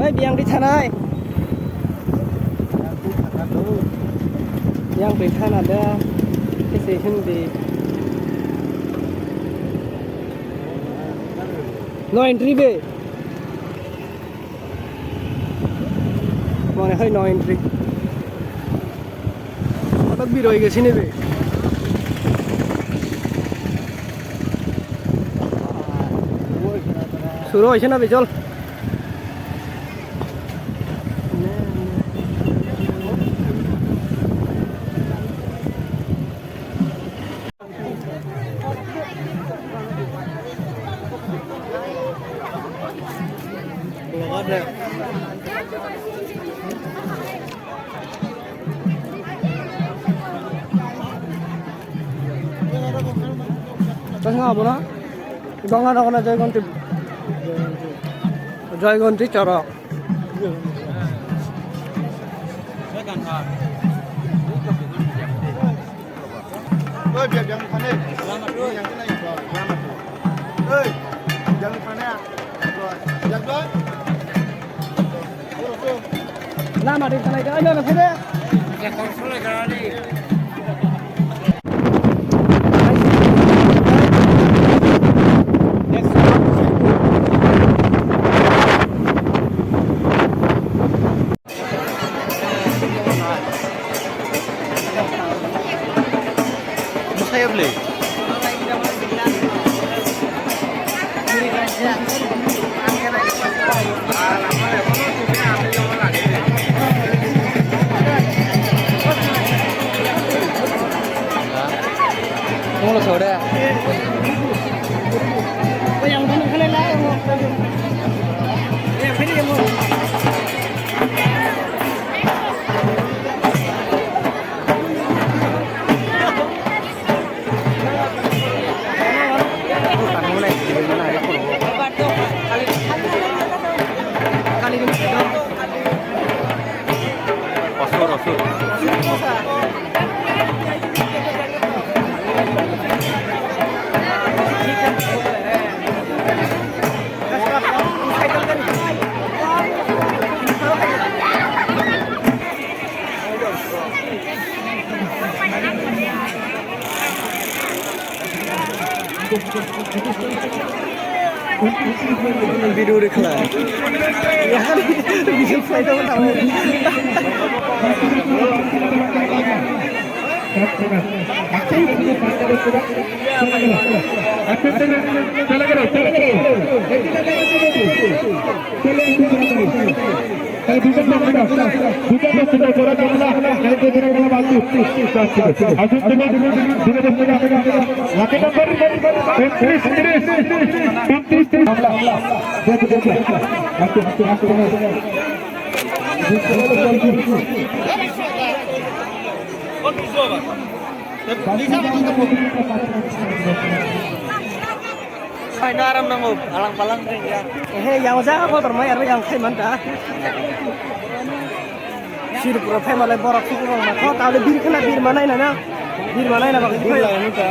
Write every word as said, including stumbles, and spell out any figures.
Oi, biyang di thanai. Yang bai thana da, kese Hindi. No entry be. Mone hoi no entry. Otak biroi gesi ni be. Suru hoise na be, chol. Chosma abono. Ganga nokna Joygonti, Joygonti chorok. Oi, biya, biya, mane. Yang kena itu, yang kena itu. Oi, yang kena. Yang dua. Lama di sana itu aja, mas, ya. Video record. Yahan video photo tamo. Lucky number three, three, three, three. Hai, no aram nango, alang palang khe ya. He, yang jaga kotor mai, arbo yang khai man ta. Sir pura phai malai borok sukung rok ma. Tho, tawle bir khna, bir manai na na. Bir manai na bagwi. Bir lai nu ta.